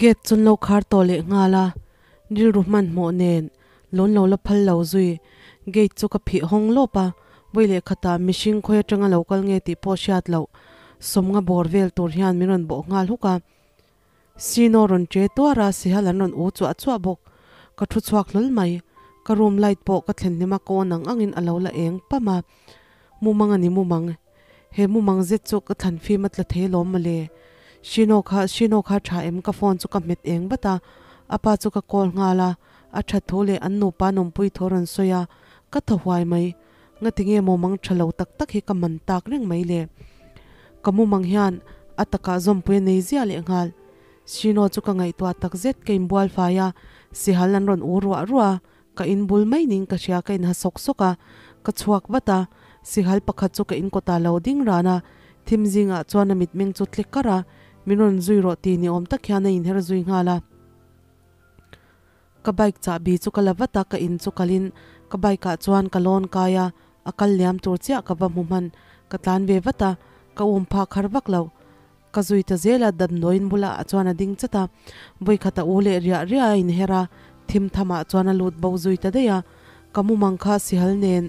Gate chu an lo khar tawh leh nghal a, rilru hmanhmawh nen lawn lo la phal lo zui. Gate chu ka phih hawng lawp a, vawi leh khatah mihring khawi atanga lo kal nge tih pawh hriat loh sawmnga bawr vel tur hian min rawn bawh nghal huk a. Sino rawn che tuar a, sihal an rawn u chuah chuah bawk. Ka thu chhuak hlawl mai. Ka room light pawh ka thlen hlim a, ka awn ang angin a lo la eng pam a. Mumang a ni mumang. He mumang zet chu ka thlan fim a tla thei alawm mawle. Shino kha Shino kha tha em ka phone chu ka hmet eng vat a, a pa chu ka call nghal a, a that thu leh an nupa nawmpui thu a rawn sawi a, ka thaw huai mai. Ngatinge mumang tha lo tak tak hi ka man tak reng mai le. Ka mumang hian a takah zawmpui a nei ziah leh nghal. Shino chu ka ngaihtuah tak zet ka inbual fai a, sihal an rawn u ruah ruah a, Ka in bul mai ning ka hria ka in ha sawk sawk a, ka chhuak vat a, sihal pakhat chu ka in kawtah lo ding ran a, thim zingah chuan a mitmeng chu tle kar a, min rawn zui rawh ti ni awm tak hian a inher zui nghal a. Ka bike chahbi chu ka la vat a, ka in chu kalin ka bike ah chuan ka lawn kai a, a kal liam tur chiah ka va hmu hman, ka tlan ve vat a, ka um phak har vak lo. Ka zui ta zel a, damdawiin bulah ah chuan a ding chat a, vawikhat a u leh riah riah a inher a, thim tham ah chuan a lut bo zui ta daih a, ka mumang kha sihal nen,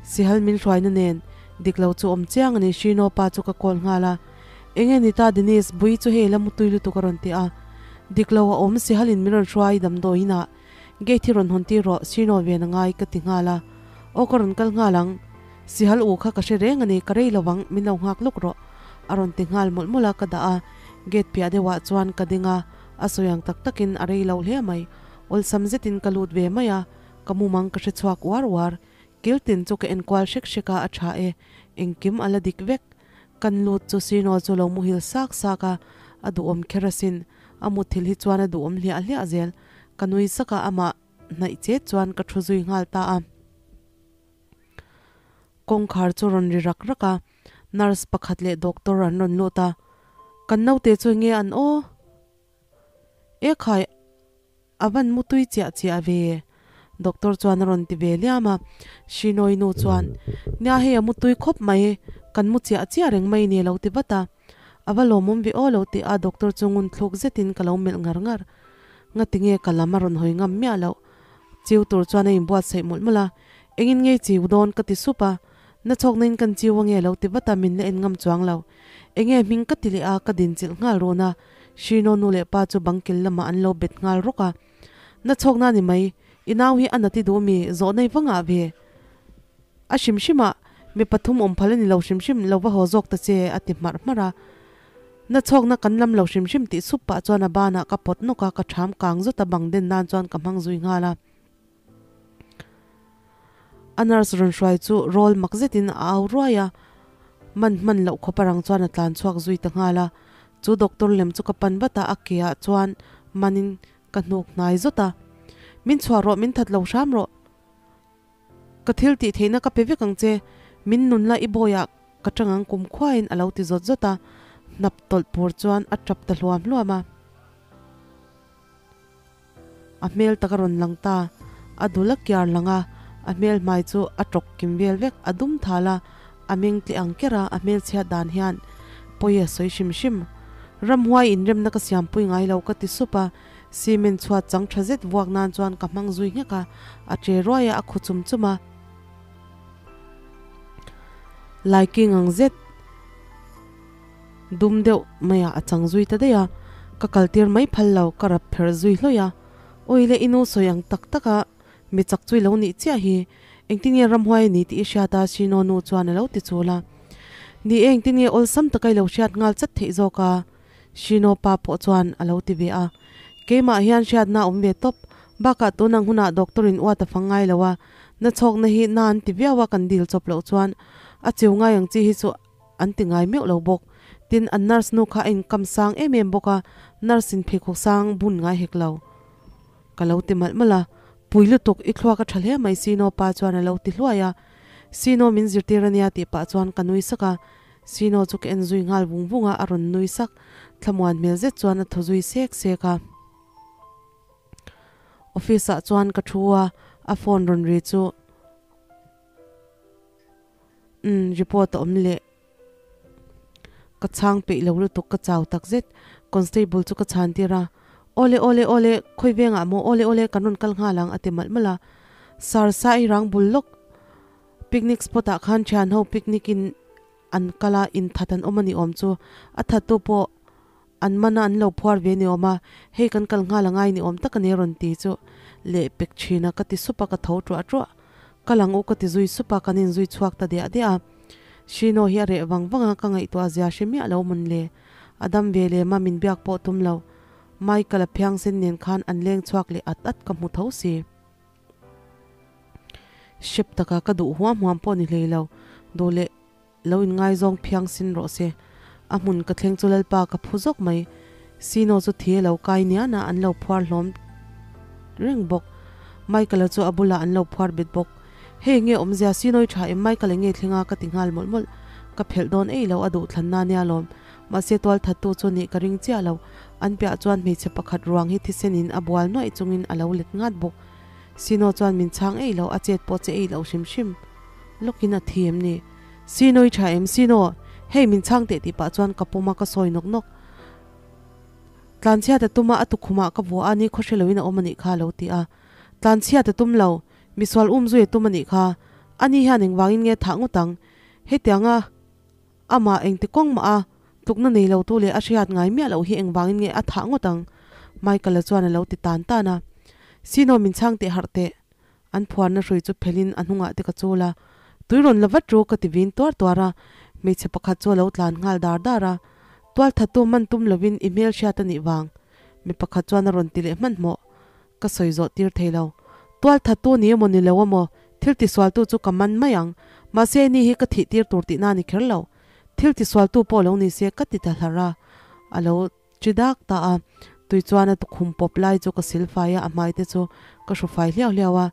sihal min hruaina nen, dik lo chu awm chiang a ni, Shino pa chu ka call nghal a, Enge ni ta Denise, bui chu hei la mutui lutuk a rawn ti a, dik lo a awm, sihal in min rawn hruai damdawiin ah gate hi rawn hawn tir rawh, Shino ven a ngai ka ti nghal a, aw ka rawn kal nghal ang. Sihal u kha ka hre reng a ni, ka rei lovang, min lo nghak lawk rawh, a rawn ti nghal mawlh mawlh a, ka dah a, gate piah deuhah chuan ka ding a, a sawi ang tak takin a rei lo hle mai, awlsam zetin ka lut ve mai a, ka mumang ka hre chhuak uar uar, kil tin chu ka enkual hrek hrek a, a tha e, engkim a la dik vek, kan lut chu Sino chu lo muhil sak sak a, a duhawm kher asin, a muthilh hi chuan a duhawm hliah hliah zel, ka nui sak a, amah hnaih chet chuan ka thu zui nghal ta a. Kawngkhar chu rawn ri rak rak a, nurse pakhat leh doctor an rawn lut a, Kan naute chu enge an aw? E khai, a van mutui chiah chiah ve, doctor chuan a rawn ti ve liam a, Shinoy nu chuan, Nia hei a mutui khawp mai, kan mu chiah chiah reng mai ni a lo ti vat a, A va lawmawm ve aw lo ti a, doctor chu ngun thluk zetin ka lo melh ngar ngar, Ngatinge ka lam a rawn hawi ngam miah loh? Chiu tur chuan a inbuatsaih mawlh mawlh a, Engin nge chiu dawn? ka ti sup a, Na chhawk na in kan chiu ange lo ti vat a, min la en ngam chuang lo. Enge hming ka ti leh a, ka dinchilh nghal run a, Shino nu leh pa chu bangkil lamah an lo bet nghal rawk a. Na chhawk na ni mai, i nau hi a na ti duh mi, zawh nei va ngah ve. A hrim hrim a, mi pathum awm phal a ni lo hrim hrim, lo va haw zawk ta che, a ti hmarh hmarh a. Na chhawkna kan lam lo hrim hrim tih sup pah chuan a banah ka pawt nawk a, ka ṭham kang zut a, bang den nan chuan ka hmang zui nghal a. A nurse rawn hruai chu rawl mak zetin a au ruai a, man hman loh khawp a rang chuan a tlan chhuak zui ta nghal a. Chu doctor lem chu ka pan vat a, a ke ah chuan manin ka hnuk hnai zawt a. Min chhuah rawh, min that lo hram rawh. Ka thil tih theihna ka pe vek ang che, min nun la i bawiah ka tang ang kum khuaiin a lo ti zawt zawt a, hnap tawlh pur chuan a tap ta hluam hluam a. A hmel tak a rawn lang ta, a dul a kiar lang a, a hmel hmai chu a tawk kim vel vek, a dum thal a, a meng tle ang ker a, a hmelchhiat dan hian pawi a sawi hrim hrim. Ramhuai inremna ka siampui ngai lo ka ti sup a, Cement chhuat chang tha zet vuak nan chuan ka hmang zui nghek a, a che ruai a, a khu chum chum a. Laiking ang zet dum deuh maiah a chang zui ta daih a, ka kal tir mai phal lo, ka rap pherh zui hlawih a. Awi le i nu sawi ang tak tak a, mi chak chu i lo nih chiah hi, engtin nge ramhuai a ni tih i hriat a Shino nu chuan a lo ti chul a. Ni e, engtin nge awlsam taka i lo hriat nghal chat theih zawk a? Shino pa pawh chuan a lo ti ve a. Keimah hian hriatna a awm ve tawp, bakah tun ang hunah doctor in uat a fang ngai lo a, na chhawkna hi na an ti viau a kan dil chawp loh chuan a chiu ngai ang chi hi chu an ti ngai meuh lo bawk. Tin, an nurse nu kha a inkam sang em em bawk a, nurse in pheikhawk sang bun ngai hek lo. Ka lo ti malh malh a, Pui lutuk, i thluak a tha hle mai Sino pa chuan a lo ti hluai a. Sino min zirtir a nia tih pah chuan ka nui sak a. Sino chu ka en zui nghal vung vung a, a rawn nui sak. Thlamuan hmel zet chuan a thaw zui sek sek a. Office ah chuan ka thu a, a phone rawn ri chu umm report a awm leh. Ka chhang peih lo lutuk ka chau tak zet. Constable chu ka chhan tir a, Awle awle awle, khawi vengah maw awle awle kan rawn kal nghal ang a ti malh malh a. Sir Sai rang bul lawk picnic spot ah khan thian ho picnic in an kal a, inthat an awm a ni awm chu. A thattu pawh an man a an lo phuar ve ni awm a, hei kan kal nghal angai ni awm tak a ni a rawn ti chu leh pek thin a ka ti sup a ka tho tuah tuah. Kal ang u ka ti zui sup a kan inzui chhuak ta diah diah a. Shino hi a reh vang vang a ka ngaihtuah zia hre miah lo mawn le. A dam ve lem a min biak pawh tum lo. Michael a phiangsen nen khan an leng chhuak leh at at ka hmu tho si. Hrep taka ka duh huam huam pawh ni hlei lo. Duh leh lo inngaizawng phiangsin rawh se. A hmun ka thleng chu Lalpa ka phu zawk mai. Sino chu thi a lo kai nian a, an lo phuar hlawm reng bawk. Michael-a chu a bulah an lo phuar bet bawk. Hei nge awmzia Sino-i tha em Michael eng nge thleng a ka ti nghal mawlh mawlh. Ka phelh dawn ei lo a duh thlanna nia lawm. Mahse tualthattu chu nih ka ring chiah lo. An piah chuan hmeichhe pakhat ruang hi thisenin a bual nuaih chungin a lo let ngat bawk. Sino chuan min chhang ei lo, a chet pawh che ei lo hrim hrim. Lawkin a thi em ni? Sino-i tha em Sino? Hei min chhang teh tih pah chuan ka pawm a ka sawi nawk nawk. Tlanchhiat a tum a, a tukhumah ka vua a, ni khaw hre loin a awm a nih kha a lo ti a. Tlanchhiat a tum lo, misual um zui a tum a nih kha. Ani hian engvangin nge thah ngawt ang? Hetianga amah engti kawng mah a tlukna nei lo tu leh a hriat ngai miah loh hi engvangin nge a thah ngawt ang? Michael-a chuan a lo ti tan tan a. Sino min chhang teh harh teh. An phuarna hrui chu phelhin a hnungah te ka chul a, Tui rawn la vat ru ka ti vin tuar tuar a, hmeichhe pakhat chu a lo tlan nghal dar dar a, Tualthattu man tum lovin i hmel hriat a nih vang mi pakhat chuan a rawn ti leh hmanhmawh. Ka sawi zawh tir thei lo. Tualthattu ni emaw ni lo emaw thil tisualtu chu ka man mai ang, mahse ni hi ka thih tir tur tihna a ni kher lo. Thil tisualtu pawh lo ni se ka ti ta hlarh a, a lo Chi dak ta a, tui chuan a tukhum pawp lai chu ka sil fai a, a hmai te chu ka hru fai hliau hliau a.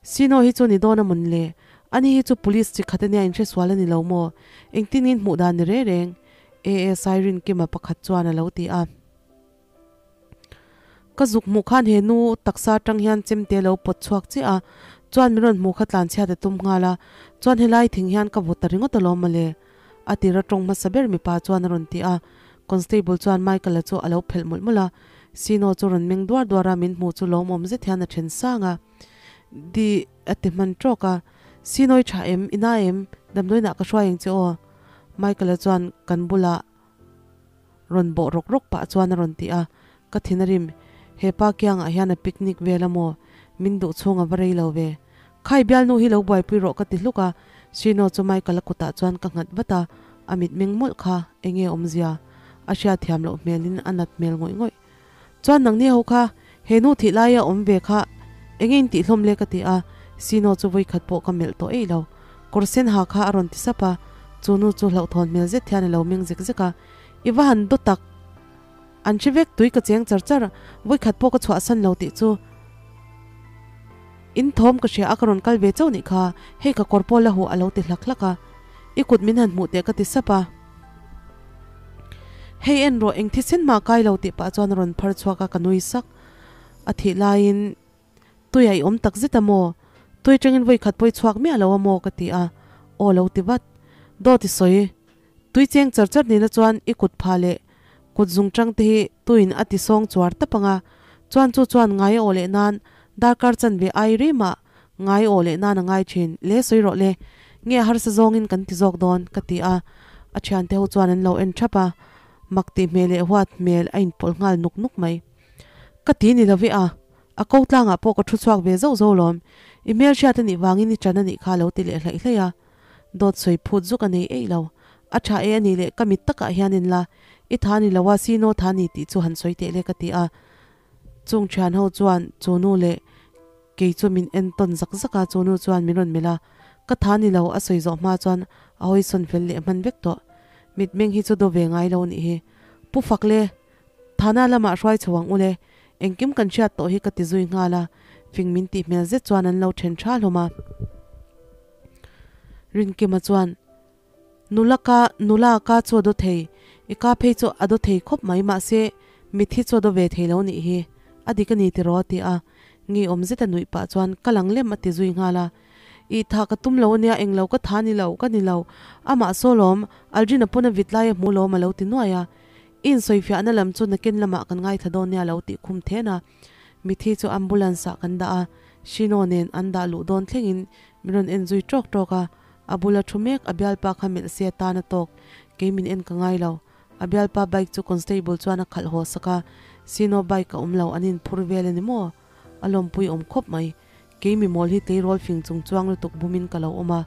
Sino hi chu ni dawn a mawn le? Ani hi chu police chi khat ania inhre sual a ni lo maw? Engtin in hmuh dan ni reng reng? ASI Rinkima pakhat chuan a lo ti a. Ka zuk hmuh khan he nu taksa atang hian chemte lo pawt chhuak chiah a, chuan min rawn hmuh kha tlanchhiat a tum nghal a, chuan helai thing hian ka vut ta ringawt alawm mawle. A tira tawng hmasa ber mipa chuan a rawn ti a, Constable chuan Michael-a chu a lo phelh mawlh mawlh a, Sino chu rawn meng duar duar a, min hmuh chu lawmawm zet hian a then sang a. Di a ti hman tawk a, Sino i tha em? I na em? Damdawiinah ka hruai ang che aw. Michael-a chuan kan bulah rawn bawh rawk rawk pah chuan a rawn ti a, ka thin a rim, he pa kiangah hian a picnic vel a maw? Min duh chhung a va rei lo ve. Khai bialnu hi lo buaipui rawh ka ti hluk a, Sino chu Michael-a kutah chuan ka nghat vat a, a mitmeng mawlh kha enge awmzia a hriatthiam loh hmelin a nat hmel ngawih ngawih. Chuan nangni ho kha he nu thih laia awm ve kha enge in tih hlawm le ka ti a, Sino chu vawikhat pawh ka melh tawh eih lo. Kawr sen ha kha a rawn ti sap a, chu nu chu hlauhthawn hmel zet hian a lo meng zek zek a, I va han daw tak! An hre vek tui ka cheng char char, vawikhat pawh ka chhuahsan lo tih chu in thawm ka hria a ka rawn kal ve chauh nih kha, hei ka kawr pawh la huh a lo ti hlak hlak a, i kut min han hmuh teh ka ti sap a. Hei en rawh eng thisen mah kai lo tih pah chuan a rawn phar chhuak a ka nui sak, a thih laiin tui a i awm tak zet a maw? Tui atangin vawikhat pawh i chhuak miah lo a maw? ka ti a, aw lo ti vat, dawt i sawi. Tui cheng char char nihna chuan i kut pha leh kut zung tang te hi tuiin a ti sawng chuar tap ang a, chuan chu chuan ngai a awh leh nan darkar chanve ai rimah ngai awh leh nan a ngai thin le sawi rawh le, nge a harsa zawngin kan ti zawk dawn ka ti a, a thiante ho chuan an lo en thap a, mak tih hmel leh huat hmel a inpawlh nghal nuk nuk mai. Ka ti ni lo ve a, a ko tlangah pawh ka thu chhuak ve zauh zauh lawm, i hmelhriat a nih vangin i chan a nih kha a lo ti leh hlaih hlaih a. Dawt sawi phut zuk a nei eih lo. A tha e a nih leh ka mit takah hian in la, i tha ni lo a, Sino tha ni tih chu han sawi teh le ka ti a. Chung thian ho chuan chu nu leh kei chu min en tawn zak zak a, chu nu chuan min rawn melh a, ka tha ni lo a sawi zawh hma chuan a hawi sawn fel leh hman vek tawh. Mitmeng hi chu daw ve ngai lo nih hi. Pu fak le, Thana lamah hruai chho ang u le, engkim kan hriat tawh hi ka ti zui nghal a, fing min tih hmel zet chuan an lo then tha hlawm a. Rinkima chuan, Nula ka, nula ka chu a daw thei, i ka phei chu a daw thei khawp mai mahse mithi chu a daw ve thei lo nih hi, a dik a ni tiraw a ti a, ngeiawm zeta nuih pah chuan ka lang lem a ti zui nghal a. Ih tha ka tum lo ania englo ka tha ni lo, ka ni lo, amah saw lawm, Aldrin-a pawn a vit lai a hmu lawm a lo ti nuai a. I insawifiahna lam chu nakin lamah kan ngaithla dawn nia lo tih khum then a. Mithi chu ambulance ah kan dah a, Shino nen an dah luh dawn thlengin min rawn en zui tawk tawk a, a bula thu mek a bialpa kha melh se atan a tawk, kei min en ka ngai lo. A bialpa bike chu constable chuan a khalh haw sak a, Shino bike a awm lo, an inphur vel a ni maw? A lawmpui awm khawp mai. Kei mi mawl hi tleirawl fing chung chuang lutuk bumin ka lo awm a,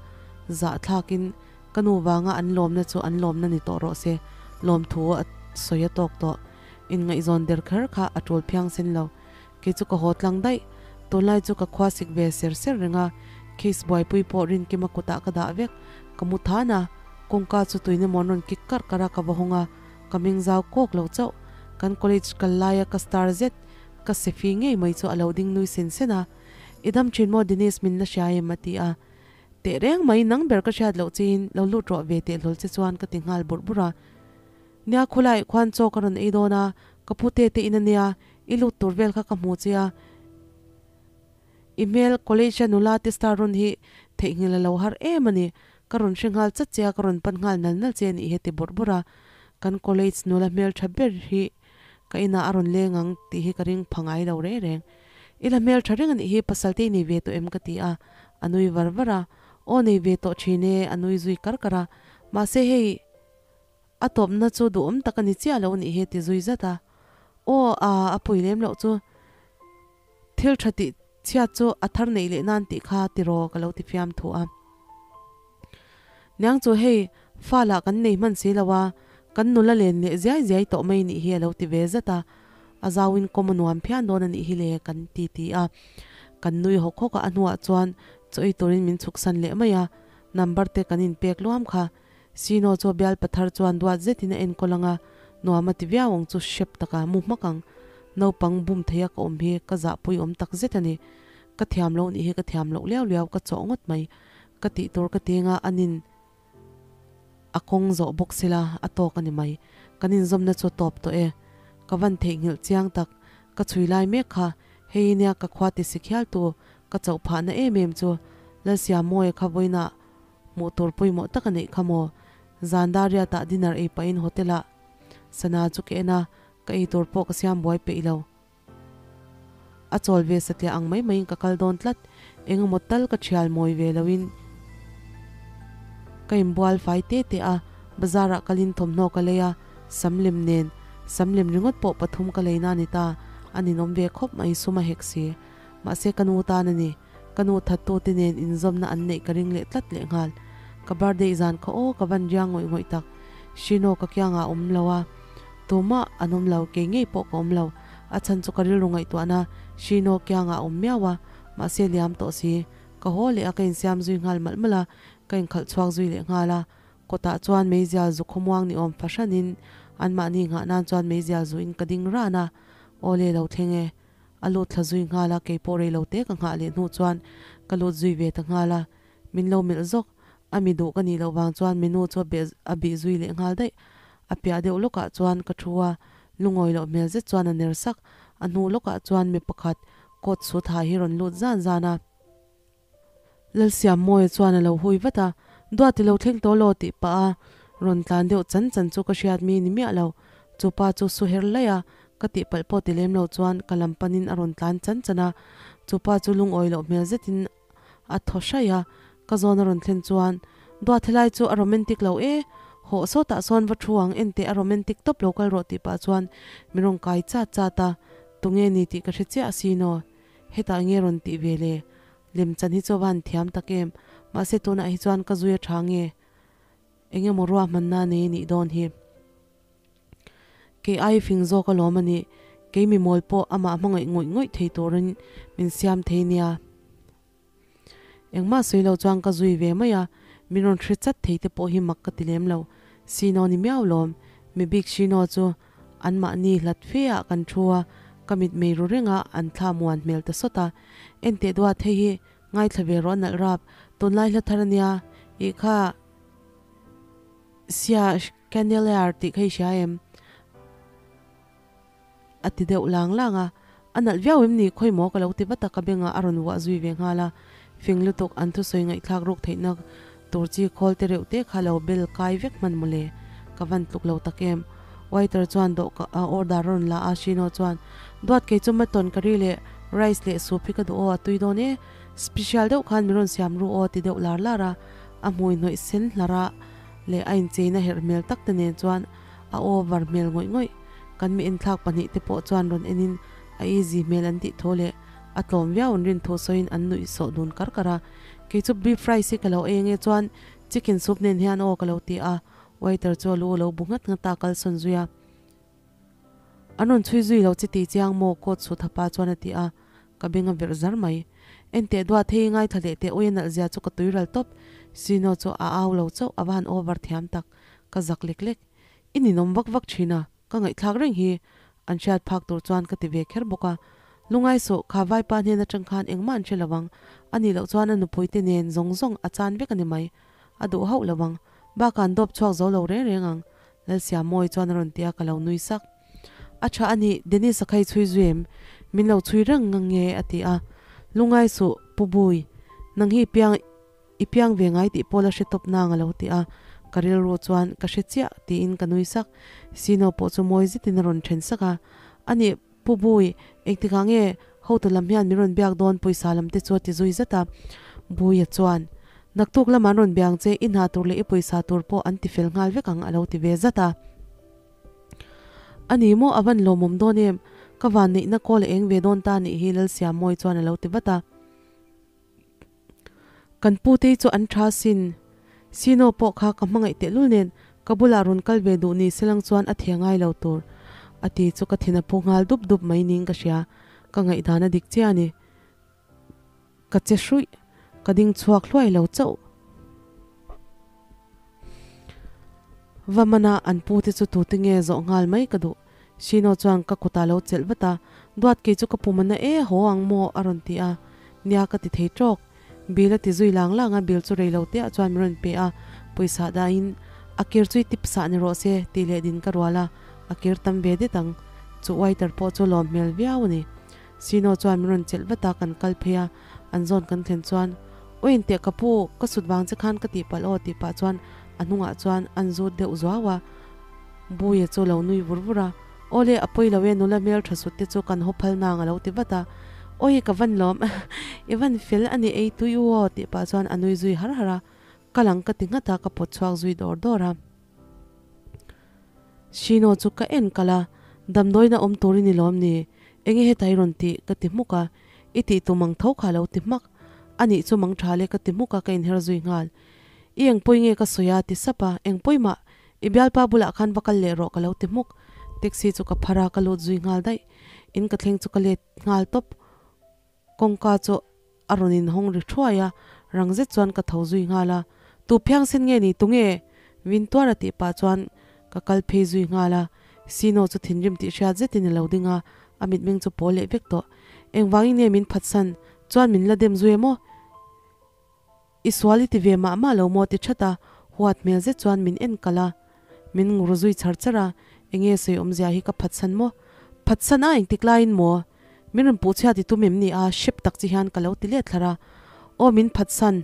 zahthlakin ka nu vanga an lawmna chu an lawmna ni tawh rawh se, lawmthu a sawi a tawk tawh. Inngaihzawn der kher kha a tul phiang sen lo. Kei chu ka haw tlang daih. Tunlai chu ka khua sik ve ser ser reng a, case buaipui pawh Rinkima kutah ka dah vek. Ka mu than a, kawngka chu tuina mawn rawn kik karh karh a ka va hawng a, ka meng zau kawk lo chauh. Kan college kal laia ka star zet Ka sefi ngei mai chu a lo ding nui sen sen a, I dam thin maw Denise min la hria em? a ti a. Teh reng mai nang ber ka hriat loh chiin lo lut rawh ve teh hlawl che chuan ka ti nghal burh burh a. Nia khulai khuan chaw ka rawn ei dawn a, ka pu te te in a nia, i lut tur vel kha ka hmu che a. I hmel college a nula te star rawn hi theihnghilh a lo har em a ni, ka rawn hre nghal chat che a ka rawn pan nghal nal nal che a nih hi a ti burh burh a. Kan college nula hmeltha ber hi Ka inah a rawn leng ang tih hi ka ring pha ngai lo reng reng. I la hmel tha reng a nih hi pasal te i nei ve tawh em ka ti a, a nui var var a. Aw nei ve tawh thin e, a nui zui kar kar a. Mahse hei a tawpna chu duhawm tak a ni chiah lo a nih hi a ti zui zat a. Aw a, a pui lem loh chu thil tha tih chhiat chu a thar neih leh nan tih kha tiraw ka lo ti fiam thu a. Niang chu hei fa lah kan nei hman si lo a, kan nula len leh ziai ziai tawh mai nih hi a lo ti ve zat a, a zauin kawm a nuam phian dawn a nih hi le kan ti ti a, kan nui hawk hawk a, a hnuah chuan chaw ei turin min chhuksan leh mai a, number te kan inpek luam kha. Sino chu bial pathar chuan duat zetin a enkawl ang a, nuam a ti viau ang chu hrep taka mu hmak ang. Naupang bum theia ka awm hi ka zahpui awm tak zet a ni. Ka thiam loh nih hi ka thiam loh liau liau ka chawh ngawt mai. Ka tih tur ka ti anga anin a kawng zawh bawk sila a tawk a ni mai. Kan inzawmna chu a tawp tawh e. Ka van theihnghilh chiang tak. Ka chhui lai mek kha hei nia ka khua ti si khial tu ka chauh phahna em em chu Lalsiamawia kha vawiinah hmuh tur pawimawh tak a neih kha maw? Zan Dariatah dinner ei pahin hotel ah sana chu ka en a, ka ei tur pawh ka siam buai peih lo. A chawl ve satliah ang mai maiin ka kal dawn tlat, engemaw tal ka thial mawi ve loin ka inbual fai te te a, bazar ah kalin thawmhnaw ka lei a, sam lem nen, sam lem ringawt pawh pathum ka leina a ni ta, a ninawm ve khawp mai sum a hek si. Mahse ka nu tan a ni, ka nu thattu te nen inzawmna an neih ka ring leh tlat lehnghal. Ka birthday zan kha aw ka van riang ngawih ngawih tak, Shino ka kiangah a awm lo a, tumah an awm lo, kei ngei pawh ka awm lo. A chhan chu ka rilru ngaihtuahna Shino kiangah a awm miau a, mahse liam tawh si. Ka haw leh a, ka insiam zui nghal malh malh a, ka inkhalh chhuak zui leh nghal a. Kawtah chuan meizial zu khawmuang ni awm fahranin anmahni nghah nan chuan meizial zuin ka ding ran a, Aw le lo thleng e. A lut thla zui nghal a, kei pawh rei lo te ka nghah leh hnu chuan ka lut zui ve ta nghal a. Min lo melh zawk, a mi duh ka nih loh vang chuan menu chu a bih zui leh nghal daih. A piah deuh lawkah chuan ka thu a, lungawi loh hmel zet chuan a ner sak. A hnu lawkah chuan mi pakhat coat suit ha hi rawn lut zan zan a. Lalsiammawia chuan a lo hui vat a, Duati lo thleng tawh law tih pah a rawn tlan deuh chan chan chu ka hriat mi ni miah lo. Chu pa chu su her laih a, ka tihpalh pawh ti lem lo chuan ka lam panin a rawn tlan chan chan a. Chu pa chu lungawi loh hmel zetin A thaw hraih a, ka zawn a rawn thlen chuan, Duat helai chu a romantic lo e, hawh sawtah sawn va thu ang, enteh a romantic tawp lo kal rawh tih pah chuan min rawn kai chat chat a, tunge ni tih ka hre chiah asin aw, hetah nge rawn tih ve le, lemchan hi chu a va han thiam tak em, mahse tunah hi chuan ka zui a tha nge, eng emaw ruahmanna nei a nih dawn hi. Kei ai fing zawk alawm a nih, kei mi mawl pawh amah hmangaih ngawih ngawih thei turin min siam thei nia. Engmah sawi lo chuan ka zui ve mai a, min rawn hre chat thei te pawh hi mak ka ti lem lo. Sino ni miau lawm, mi bik Sino chu anmahni hlat fe ah kan thu a, ka mit mei ru reng a, an thla muan hmel ta sawt a. Enteh duat hei hi ngaithla ve rawh a nalh rap, tunlai hla thar a nia, ih kha Sia Candelier tih kha i hria em? A ti deuh lang lang a, a nalh viau em ni khawi maw ka lo ti vat a, ka bengah a rawn vuah zui ve nghal a, fing lutuk an thusawi ngaihthlak ruk theihna tur chi khawl te reuh te kha lo bel kai vek hman mawle, ka van tluk lo tak em. Waiter chuan dawhka ah order a rawn la a, Shino chuan, Duat kei chu mutton curry leh rice leh soup hi ka duh aw, a tui dawn e. Special deuh khan min rawn siam ru aw ti deuh lar lar a, a hmui hnawih sen hlar a leh a incheina herh hmel tak te nen chuan a over hmel ngawih ngawih. Kan mi enthlak pahnih te pawh chuan rawn enin a easy hmel an tih thu leh a tlawm viau an rin thu sawiin an nuih sawh dun kar kar a. Kei chu beef rice hi ka lo ei ange chuan chicken soup nen hian aw ka lo ti a, waiter chu a lu a lo bu nghat nghat a, a kalsawn zui a. An rawn chhui zui lo che tih chiang maw? Coat suit hapa chuan a ti a, ka beng a verh zar mai. Enteh duat hei ngaithla leh teh ui a nalh zia chu ka tui ral tawp. Sino chu a au lo chauh a va han over thiam tak, ka zak lek lek. I ninawm vak vak thin a, ka ngaihthlak reng hi an hriat phak tur chuan ka ti ve kher bawk a. Lungai suh, kha vaipa hnen atang khan engmah an hre lo ang, a nih loh chuan a nupui te nen zawng zawng a chan vek a ni mai. A duh hauh lo ang, bakah an dawp chhuak zo lo reng reng ang, Lalsiamawi chuan a rawn ti a, ka lo nui sak. A tha a nih, Dennis a khai chhui zui em? Min lo chhui reng ngang nge? a ti a. Lungai suh, Pu Bui, nang hi i piang i piang ve ngai tih pawh la hre tawp nang a lo ti a. Ka rilru chuan ka hre chiah tiin ka nui sak. Sino pawh chu mawi zetin a rawn then sak a. A nih, Pu Bui, engtikah nge hotu lam hian min rawn biak dawn pawisa lam te chu a ti zui zat a. Buia chuan, Naktuk lamah an rawn biang che, i hna tur leh i pawisa tur pawh an ti fel nghal vek ang a lo ti ve zat a. A ni maw, a van lawmawm dawn em? Ka van neihna kawl a eng ve dawn ta nih hi Lalsiammawi chuan a lo ti vat a. Kan putei chu an tha sin. Sino pawh kha ka hmangaih tehlul nen ka bulah rawn kal ve duh ni selang chuan a thia ngai lo tur a ti chu ka thin a phu nghal dup dup mai niin ka hria. Ka ngaihdan a dik chiah a ni. Ka che hruih. Ka ding chhuak hluai lo chauh. Va mana an pute chu tute nge zawh nghal mai ka duh. Shino chuan ka kutah lo chelh vat a, Duat kei chu ka pum ana e haw ang maw? a rawn ti a. Nia ka ti thei tawk. Bill a ti zui lang lang a, bill chu rei lo te ah chuan min rawn pe a, pawisa dahin a kir chu i tip sah ni rawh se tih leh din ka rual a, a kir tam ve det ang. Chu waiter pawh chu lawm hmel viau a ni. Sino chuan min rawn chelh vat a, kan kal phei a, an zawn kan thlen chuan, Aw inteh ka pu, ka sut vang che khan ka tihpalh aw tih pah chuan a hnungah chuan an zut deuh zuau a. Buia chu lo nui vur vur a, Aw le, a pawi lo e, nula hmel tha sut te chu kan haw phal nang a lo ti vat a. Awi ka van lawm, i van fel a ni ei tui u aw tih pah chuan a nui zui har har a, ka lang ka ti nghat a, ka pawt chhuak zui dawr dawr a. Shino chu ka en kalh a, Damdawiina awm tur i ni lawm ni? Enge heta i rawn tih? ka ti hmuk a, I tih tum ang tho kha lo ti hmak. A nih chu mang tha le ka ti hmuk a, ka inher zui nghal. I engpawi nge ka sawi a? ti sap a, Engpawimah, i bialpa bulah khan va kal leh rawh ka lo ti hmuk. Taxi chu ka phar a, ka lut zui nghal daih. In ka thleng chu ka let nghal tawp. Kawngka chu a rawn inhawng ri thuai a, rang zet chuan ka tho zui nghal a. Tu phiangsen nge ni tunge? Vin tuar a tih pah chuan ka kal phei zui nghal a. Sino chu thinrim tih hriat zetin a lo ding a, a mitmeng chu pawl leh vek tawh. Engvangin nge min phatsan chuan min la dem zui em aw? I sual i ti ve mah mah lo maw ti that a, huat hmel zet chuan min en kalh a, min ngur zui char char a, enge sawi awmzia hi ka phatsan maw? Phatsan a engtik laiin maw? Min rawn puh chhiat i tum em ni a? Hrep tak chi hian ka lo ti let thlar a, aw min phatsan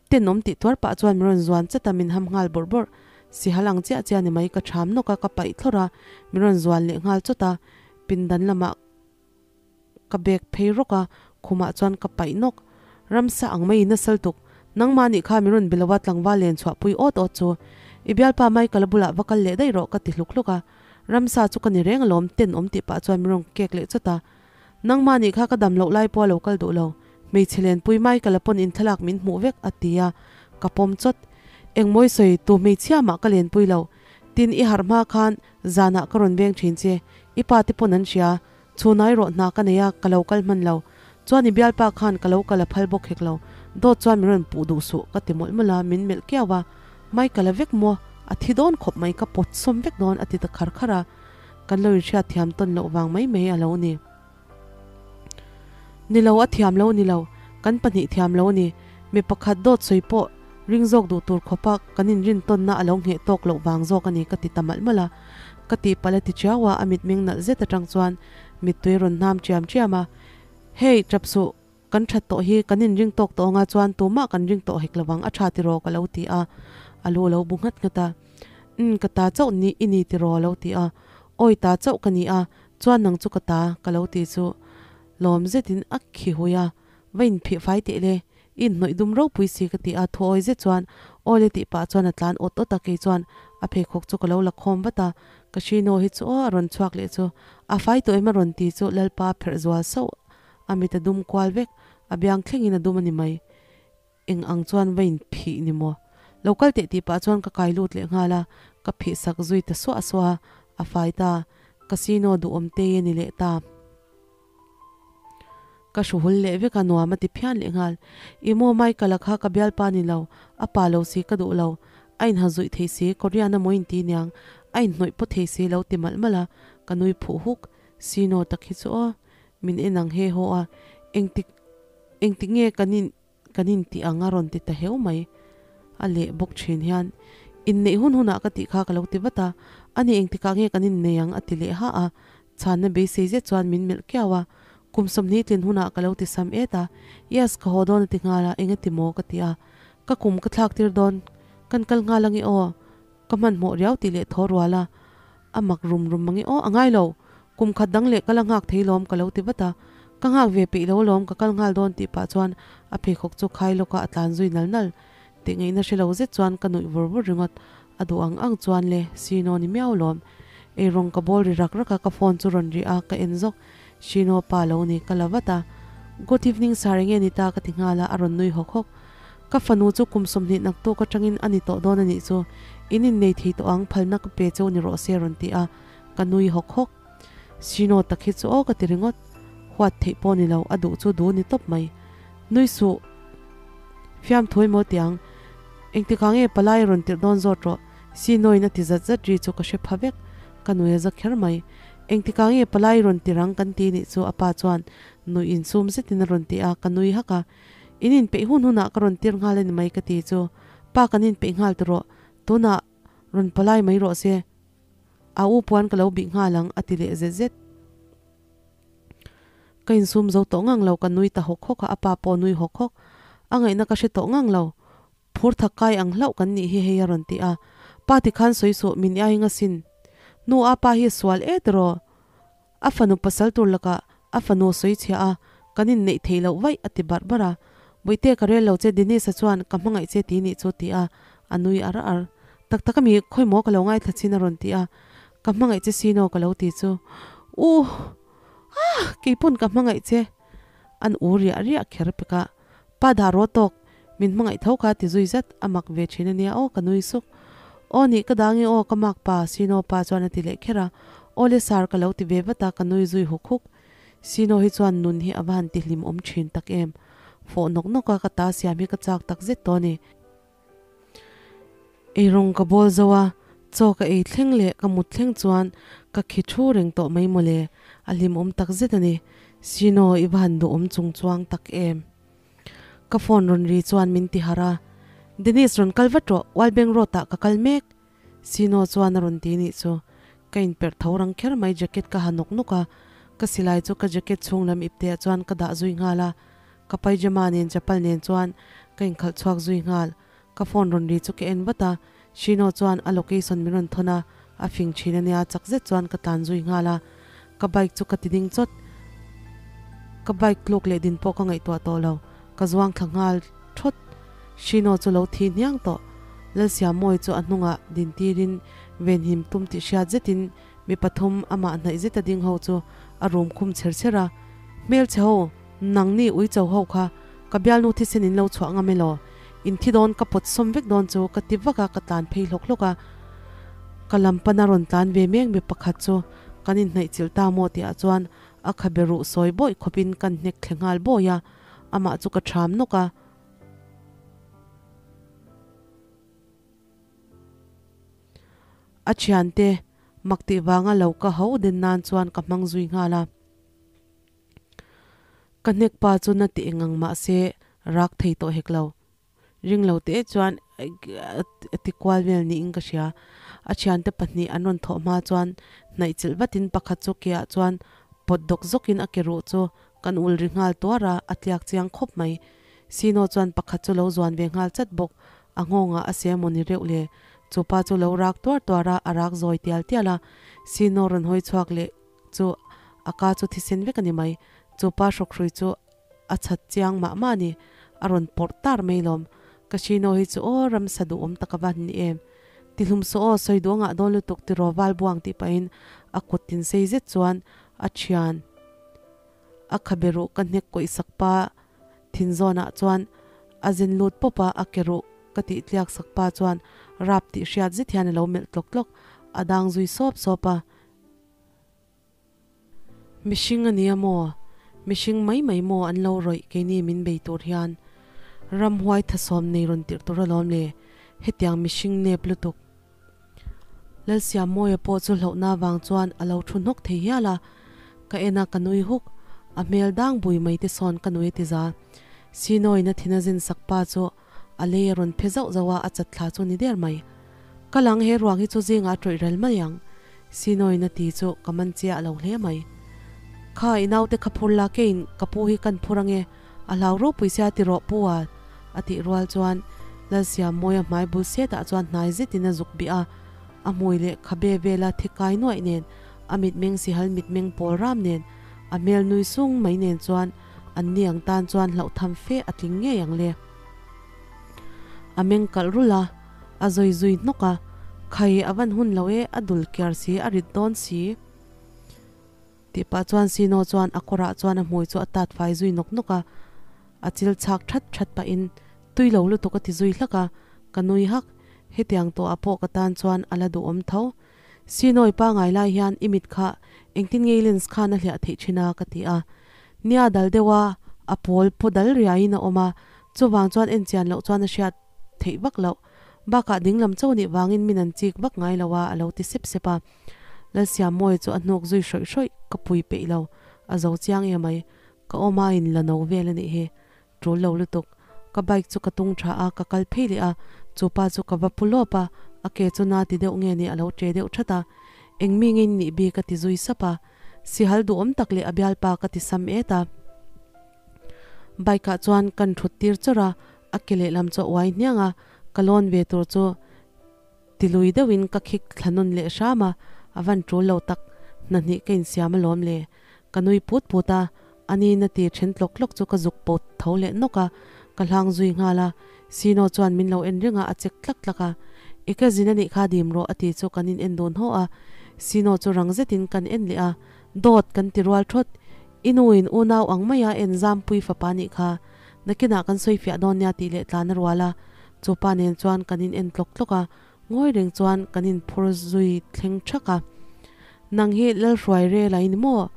tenawm tih tuar pah chuan min rawn zuan chat a, min ham nghal bawrh bawrh, sihal ang chiah chiah ni mai ka ṭham nawk a, ka paih thlawrh a, min rawn zuan leh nghal chawt a, pindan lamah Ka bag phei rawk a, khumah chuan ka paih nawk. Ramsa ang mai in a sal tuk. Nangmah nih kha min rawn be lo a tlangval len chhuah pui awt awt chu. I bialpa Michael-a bulah va kal leh daih rawh ka ti hluk hluk a. Ramsa chu ka ni reng alawm ten awm tih pah chuan min rawn kek leh chawt a. Nangmah nih kha ka dam loh lai pawh a lo kal duh lo. Hmeichhe lenpui Michael-a pawn inthlalak min hmuh vek a ti a, ka pawm chawt. Engmawi sawi tu hmeichhia mah ka lenpui lo. Tin i harh hma khan zanah ka rawn veng thin che. I pa te pawn an hria. Chhunai rawh hna ka nei a, ka lo kal hman lo. Chuan i bialpa khan ka lo kal a phal bawk hek lo. Dawt chuan min rawn puh duh suh, ka ti mawlh mawlh a, min melh kiau a. Michael a vek maw? A thi dawn khawp mai, ka pawt sawm vek dawn, a ti ta khar khar a. Kan lo inhriat thiam tawn loh vang mai mai a lo ni. Ni lo, a thiam lo ni lo. Kan pahnih thiam lo a ni. Mi pakhat dawt sawi pawh ring zawk duh tur khawpa kan inrin tawnna a lo ngheh tawk loh vang zawk a ni, ka ti ta malh malh a. Ka tihpalh a ti chiau a, a mitmeng nalh zet atang chuan mittui a rawn hnam chiam chiam a. Hey, tap suh, kan that tawh hi, kan inring tawk tawh anga chuan tumah kan ring tawh hek lovang, a tha tiraw ka lo ti a, a lu a lo bu nghat nghat a. Umm ka ta chauh ni i ni tiraw a lo ti a, Awi ta chauh ka ni a, chuan nang chu ka ta ka lo ti chu lawm zetin a khi hui a, Va inphih fai teh le, i inhnawih dum ropui si ka ti a, thuawi zet chuan Aw le tih pah chuan a tlan awt awt a, kei chuan a pheikhawk chu ka lo la khawm vat a, ka hri-no hi chu aw a rawn chhuak leh chu a fai tawh em a rawn ti chu Lalpa a pherh zual sauh a mit a dum kual vek, a biang thlengin a dum a ni mai. Eng ang chuan va inphih ni maw? Lo kal teh tih pah chuan ka kai lut leh nghal a, ka phih sak zui ta suah suah a, a fai ta. Casino duhawm te a ni leh ta. Ka hruhul leh vek a, nuam a ti phian leh nghal. I maw Michael-a kha ka bialpa ni lo, a pa lo si ka duh lo. A inha zuih thei si, Korean-a maw inti niang, a inhnawih paw thei si lo ti malh malh a, ka nui phuh huk. Sino tak hi chu aw, min en ang he haw a, engtik engtik nge kan in kan intih ang a rawn ti ta heu mai. A leh bawk thin hian, Inneih hun hunah ka tih kha ka lo ti vat a, ani engtikah nge kan innei ang a ti leh ha a, chhanna beisei zet chuan min melh kiau a, kum 20 tlin hunah ka lo ti sam et a, Yes, ka haw dawn a ti nghal a, eng a ti maw ka ti a, ka kum ka thlak tir dawn, kan kal nghal ange aw, ka hmanhmawh riau tih leh thaw rual a, A mak rum rum mange aw, a ngai lo. Kum khat dang leh ka la nghak thei lawm ka lo ti vat a. Ka nghak ve peih lo lawm ka kal nghal dawn tih pah chuan a pheikhawk chu khai lawk a a tlan zui nal nal. Tih ngaihna hre lo zet chuan ka nuih vur vur ringawt. A duh ang ang chuan le, Sino ni miau lawm. Eirawng ka bawl ri rak rak a ka phone chu rawn ri a ka en zawk. Sino pa lo ni ka la vat a. Good evening sir enge ni ta ka ti nghal a a rawn nui hawk hawk. Ka fanu chu kum 20 naktuk atangin a ni tawh dawn a nih chu, in innei thei tawh ang, phalna ka pe cheu ni rawh se a rawn ti a, ka nui hawk hawk. Sino tak hi chu aw ka ti ringawt, huat theih pawh ni lo, a duh chu duh ni tawp mai. Nui suh, fiam thui maw ti ang, engtikah nge palai a rawn tirh dawn zawt rawh, Sino-in a ti zat zat ri chu ka hre pha vek, ka nui a za kher mai. Engtikah nge palai rawn tir ang kan ti nih chu a pa chuan nuih insum zetin a rawn ti a, ka nui hak a. In inpeih hun hunah ka rawn tir nghal a ni mai ka ti chu. Pa kan inpeih nghal ti rawh, tunah rawn palai mai rawh se. A u puan ka lo bih nghal ang a ti leh zet zet. Ka insum zo tawh ngang lo, ka nui ta hawk hawk a, a pa pawh nui hawk hawk. A ngaihna ka hre tawh ngang lo. Phur thak kai ang hlauh kan nih hi hei a rawn ti a. Pa tikhan sawi suh, min iai ngasin. Nu a pa hi sual e tiraw? A fanu pasal tur lakah a fanu sawi chhia a, kan inneih theih loh vaih a ti barh barh a. Bawihte ka rel lo che Denise-a chuan ka hmangaih che ti nih chu ti a, a nui ar ar. Tak tak ami khawi maw ka lo ngaithla chin a rawn ti a, ka hmangaih che sino ka lo ti chu. Uh! Ah! Keipawn ka hmangaih che! An u riah riah kher pek a. Pa dah rawh tawk, min hmangaih tho kha ti zui zat a mak ve thin a nia aw ka nui suk. Aw nih ka dang e aw ka mak pa Sino pa chuan a ti leh kher a, aw le sar ka lo ti ve vat a ka nui zui huk huk. Sino hi chuan nun hi a va han ti hlim awm thin tak em. Fawh nawk nawk a ka ta siam hi ka chak tak zet tawh a ni. Eirawng ka bawl zo a, chaw ka ei thleng leh ka mut thleng chuan ka khi thu reng tawh mai mawle, a hlimawm tak zet a ni. Sino i va han duhawm chung chuang tak em. Ka phone rawn ri chuan min ti harh a, Dennis rawn kal vat rawh, Walbank road ah ka kal mek. Sino chuan a rawn ti nih chu. Ka inperh tho rang kher mai jacket ka ha nawk nawk a, ka silai chu ka jacket chhung lam ipte ah chuan ka dah zui nghal a, ka pyjama nen chapal nen chuan ka inkhalh chhuak zui nghal. Ka phone rawn ri chu ka en vat a, Shino chuan a location min rawn thawn a, a fing thin a nia chak zet chuan ka tlan zui nghal a, ka bike chu ka ti ding chawt. Ka bike tluk leh din pawh ka ngaihtuah tawh lo, ka zuang thla nghal thawt. Shino chu lo thi hniang tawh. Lalsiamawi chu a hnungah din tirin venhim tum tih hriat zetin mi pathum amah hnaih zeta ding ho chu a rum khum chher chher a, Hmelchhe ho, nangni uicho ho kha ka bialnu thisen in lo chhuah ngam elaw? In thi dawn ka pawt sawm vek dawn chu ka ti vak a, ka tlan phei hlawk hlawk a. Ka lam pana rawn tlan ve mek mi pakhat chu kan inhnaih chilh ta maw tihah chuan a khabe ruh sawi bawih khawpin kan hnek thle nghal bawi a, amah chu ka ṭham nawk a. A thiante mak tih vanga lo ka ho den nan chuan ka hmang zui nghal a. Ka hnek pa chu na ti eng ang mah se rak thei tawh hek lo. Ring lo teh chuan a ti kual vel niin ka hria. A thiante pahnih an rawn thawh hma chuan hnaih chilh vatin pakhat chu keah chuan pawt dawk zawkin a ke ruh chu kan ul ri nghal tuar a, a tliak chiang khawp mai. Sino chuan pakhat chu lo zuan ve nghal chat bawk. A nghawngah a se maw ni reuh le. Chupa chu lo rak tuar tuar a, a rak zawi tial tial a. Sino rawn hawi chhuak leh chu a ka chu thisen vek a ni mai. Chupa hrawkhrui chu a chhat chiang mah mah a ni. A rawn pawrh tar mai lawm. Ka Sino hi chu aw ramsa duhawm tak a va ni em. Tihlum suh aw, sawi duh a ngah dawn lutuk tiraw val buang tih pahin a kut tin sei zet chuan a thian. A khabe ruh ka hnek kawih sak pa thin zawnah chuan a zen lut pawp a, a ke ruh ka tih tliak sak pa chuan rap tih hriat zet hian a lo melh tlawk tlawk, a dang zui sawp sawp a. Mihring a nia maw? Mihring mai mai maw an lo rawih keini min bei tur hian? Ramhuai thasawm nei rawn tirh tur alawm le, hetiang mihring nep lutuk. Lalsiammawia pawh chu hlauhna vang chuan a lo thu hnawk thei hial a, ka en a ka nui huk, a hmel dang bui mai te sawn ka nui a ti za. Sinawiin a thin a zin sak pa chu a lei a rawn phe zauh zauh a, a chat thla chu ni der mai. Ka lang he ruang hi chu zingah a tawih ral mai ang, Sinawiin a ti chu ka man chiah lo hle mai. Kha i naute kha phur la keiin ka pu hi kan phur ange, A hlau ropui sia ti rawh pu a, a tih rual chuan Lalsiammawia hmai bul setah chuan hnai zetin a zuk bih a, a hmui leh khabe vela thi kai nuaih nen, a mitmeng sihal mitmeng pawl ram nen, a hmel nui sung mai nen chuan an ni ang tan chuan hlauhtham fe a tling ngei ang le. A meng kalh rulh a, a zawi zui hnawk a, khai a van hun lo e, a dul kiar si, a rit dawn si. Tih pah chuan Sino chuan a kawrah chuan a hmui chu a tat fai zui nawk nawk a, a chil chhak that that pahin tui lo lutuk a ti zui hlak a, ka nui hak, hetiang tawhah pawh ka tan chuan a la duhawm tho. Sino i pangai lai hian i mit kha engtin nge i lens khan a hliah theih thin a ka ti a, nia dal deuh a, a pawl paw dal riaiin a awm a, chuvang chuan en chian loh chuan a hriat theih vak loh, bakah dinglam cho nih vangin min an chik vak ngai lo a a lo ti sep sep a. Lalsiamawia chu a hnuk zui hrawih hrawih, ka pui peih lo, a zo chiang em mai, ka awm a in la no vel a nih hi, tul lo lutuk, ka bike chu ka tung tha a, ka kal phei leh a, chu pa chu ka va pu lawp a, a ke chu na ti deuh nge ni a lo che deuh that a, eng mi nge in nih bi ka ti zui sap a, sihal duhawm tak leh a bialpa ka ti sam et a, bike ah chuan kan thut tir chawrh a, a ke lehlam chu a uai hniang a, ka lawn ve tur chu. Ti lui deuhin ka khik thla nawn leh hram a, a van tul lo tak, hna hnih ka insiam alawm le. Ka nui put put a, ani na ti then tlawk tlawk chu ka zuk pawt tho leh nawk a, ka hlang zui nghal a, Sino chuan min lo en reng a, a chek tlak tlak a, I ka zin anih kha dim rawh a ti chu kan in en dun haw a, Sino chu rang zetin kan en leh a, Dawt kan ti rual thawt, i nu in unau ang maia en Zampui fapa nih kha, nakinah kan sawi fiah dawn nia tih leh tlan a rual a, Chu pa nen chuan kan in en tlawk tlawk a, ngawi reng chuan kan in phur zui thleng thak a. Nang hi Lalhruai rel a i ni maw?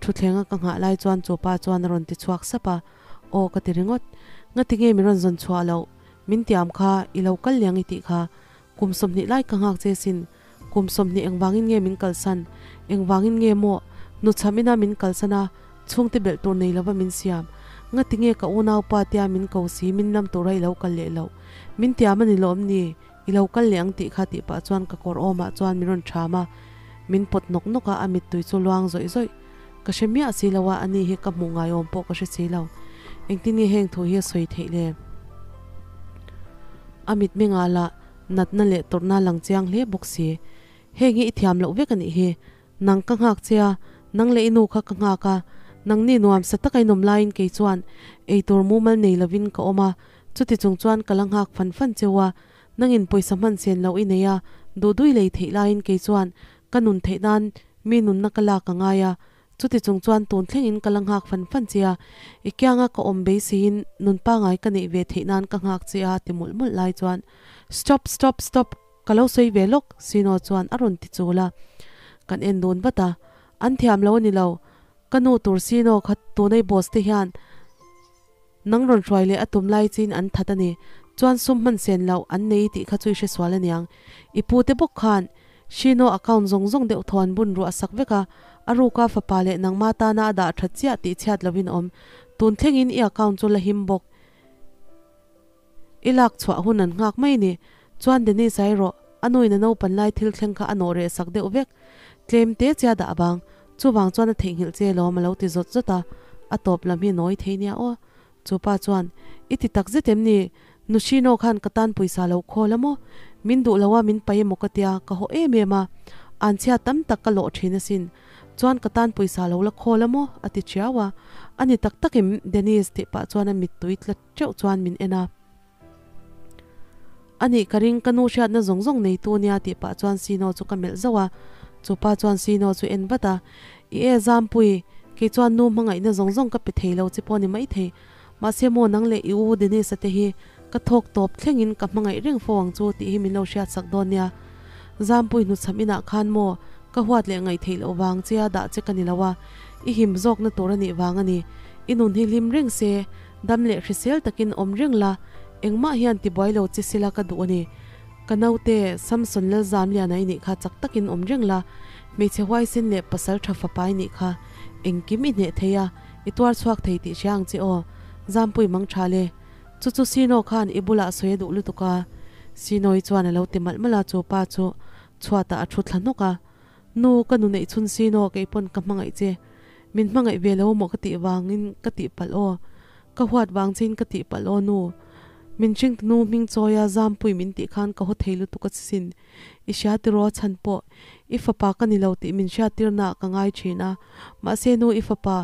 Thuthleng a ka nghah lai chuan chu pa chuan a rawn ti chhuak sap a, Aw ka ti ringawt. Ngati nge min rawn zawn chhuah loh? Min tiam kha, i lo kal liang i tih kha. Kum 20 lai ka nghak che sin. Kum 20 engvangin nge min kalsan? Engvangin nge maw nuchham ina min kalsan a, chhungte belh tur nei lova min siam? Ngati nge ka unaupa tia min ko si min lam tura i lo kal leh loh? Min tiam a ni lawm ni? I lo kal leh ang tih kha tih pah chuan ka kawr awmah chuan min rawn ṭham a, min pawt nawk nawk a, a mittui chu luang zawih zawih. Ka hre miah si lo a, ani hi ka hmuh ngaiawm pawh ka hre si lo. Engtin nge heng thu hi a sawi theih le? A mitmengah lah Natna leh tawrhna lang chiang hle bawk si. Heng hi i thiam loh vek a nih hi. Nang ka nghak che a, nang leh i nu kha ka nghak a. Nangni nuam sa taka inawm laiin kei chuan eitur mumal nei lovin ka awm a, chuti chung chuan ka la nghak fan fan cheu a. Nangin pawisa hman sen loh i nei a, duhdui lei theih laiin kei chuan ka nun theih nan mi nunna ka lak a ngai a, Chuti chung chuan tun thlengin ka la nghak fan fan che a, i kianga ka awm beiseiin nun pangai ka neih ve theih nan ka nghak che a ti mawlh mawlh lai chuan Stop! Stop! Stop! Ka lo sawi ve lawk Sino chuan a rawn ti chul a, kan en dun vat a, an thiam lo a ni lo, ka nu tur Sino kha tunei boss te hian nang rawn hruai leh a tum lai chin an that a ni, chuan sum hman sen loh an nei tih kha chu i hresual aniang. I pu te bawk khan Shino account zawng zawng deuh thawn bun ruah sak vek a, a ruka fapa leh nangma tana a dah that chiah tih chhiat lovin awm. Tun thlengin i account chu la him bawk. I lak chhuah hun an nghak mai ni. Chuan Dennis a erawh a nuin a naupan lai thil thleng kha a nawh reh sak deuh vek. Tlem te chia dah vang. Chuvang chuan a theihnghilh che lawm a lo ti zawt zawt a. A tawp lam hi nawi thei nia aw. Chu pa chuan, I ti tak zet em ni? Nushino khan ka tan pawisa lo khawl a maw? Min duh lo a min pai emaw ka tia, ka haw em em a, anchhia tam tak ka lawh thin asin. Chuan ka tan pawisa lo la khawl a maw? A ti chiau a. A ni tak tak em Dennis? Tih pah chuan a mittui tla teuh chuan min en a. A nih ka ring, ka nu hriatna zawng zawng neitu nia tih pah chuan Sino chu ka melh zauh a. Chupa chuan Sino chu en vat a, I e Zampui, kei chuan nu hmangaihna zawng zawng ka pe thei lo che pawh ni maithei. Mahse maw nang leh i u Dennis-a te hi ka thawk tawp thlengin ka hmangaih reng fo ang chu tih hi min lo hriatsak dawn nia. Zampui hnuchham inah khan maw ka huat leh ngaihtheih loh vang chia dah che ka ni lo a, i him zawkna tur a nih vang a ni. I nun hi hlim reng se, Dam leh hrisel takin awm reng la, engmah hian tibuai lo che sila ka duh a ni. Ka naute, Samson Lalzamliana i nih kha chak takin awm reng la, hmeichhe huaisen leh pasal tha fapa i nih kha engkim i hneh thei a, i tuar chhuak thei tih hria ang che aw. Zampui mang tha le. Chu chu Sino khan i bulah sawi a duh lutuk a. Sinoi chuan a lo ti malh malh a, chu pa chu chhuatah a thu thla hnawk a. Nu, ka nu neih chhun Sino keipawn ka hmangaih che. Min hmangaih ve lo maw ka tih vangin ka tih palh aw. Ka huat vang chin ka tih palh aw nu. Min hringtu nu hming chawia Zampui min tih khan ka haw thei lutuk a sin. I hria tiraw chhan pawh i fapa ka ni lo tih min hriattirna ah ka ngai thin a. Mahse nu i fapa